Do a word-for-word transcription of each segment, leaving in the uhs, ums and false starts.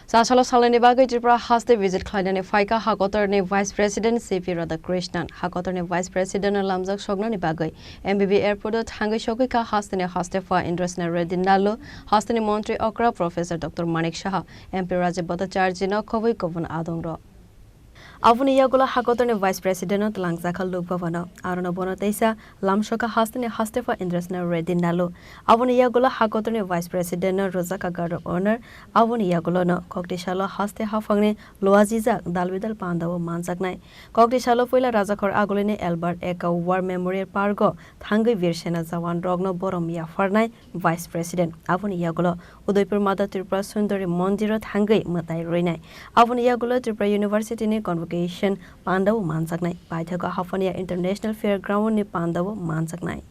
Chasalo salnani bagwi Tripura haste visit khlainani phaikha hakotorni Vice President C P Radhakrishnan. Hakotorni Vice President no lamjak soknani bagwi M B B airport o thangwi sogwikha hasteni haste pha Indrasena Reddy Nallu, hasteni montri okra Professor Doctor Manik Saha, M P Rajib Bhattacharjee no khobwi kubun adongrok. Aboni yagulo hakotorni Vice President no twlangjakha Lok Bhavan o. Arono bono teisa lamsokha hasteni haste pha Indrasena Reddy Nallu. Aboni yagulo hakotorni Vice President no rwjakha Guard of Honor. Aboni yagulo no kokti salo haste haphangni luajijak dalbidal panda o manjaknai. Kokti salo puila Rajakhor Agulini Albert Ekka War Memorial Park o thangwi Bir Sena jawan rokno borom yapharnai Vice President. Aboni yagulo Udaipur Mother Tripura Sundari Mondir o thangwi mwtai rwinai. Aboni yagulo Tripura University ni convocation panda o manjaknai. Paithago Haphania International Fair Ground ni panda o manjaknai.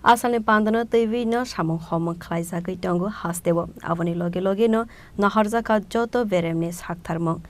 Asalni pandano twiwi no samung homung khlaijagwi tongo hasteo. Aboni loge loge no naharjakha joto beremni saktharmung.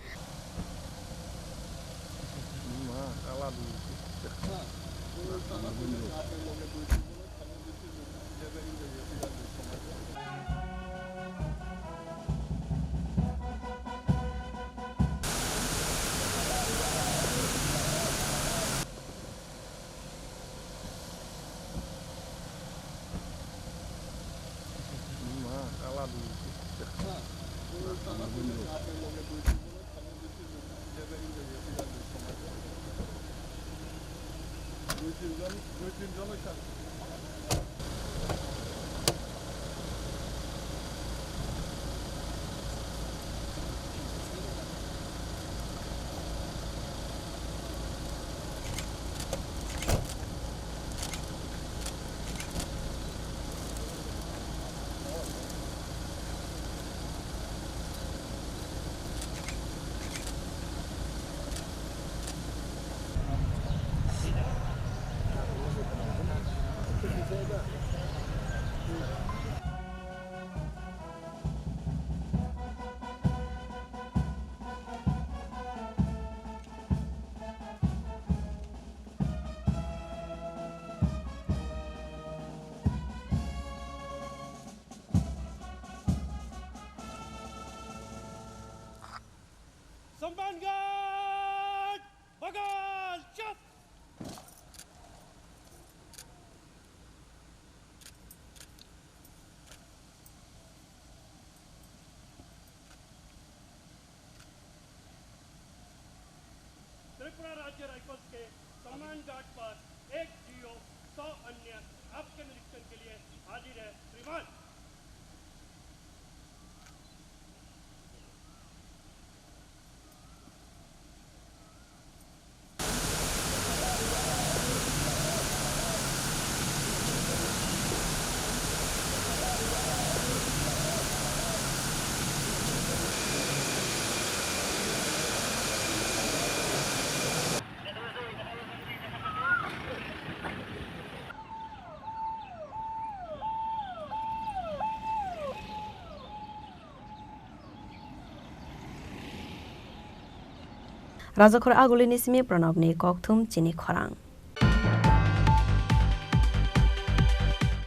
Samman Ghat! Bagal! Chap! Tripura राज्य राइफल्स के सम्मान गार्ड पर एक जीओ, सौ अन्य आपके निरीक्षण के लिए हाजिर है श्रीमान। Rajakhor Agulini simi Pranabni kokthum chini khorang.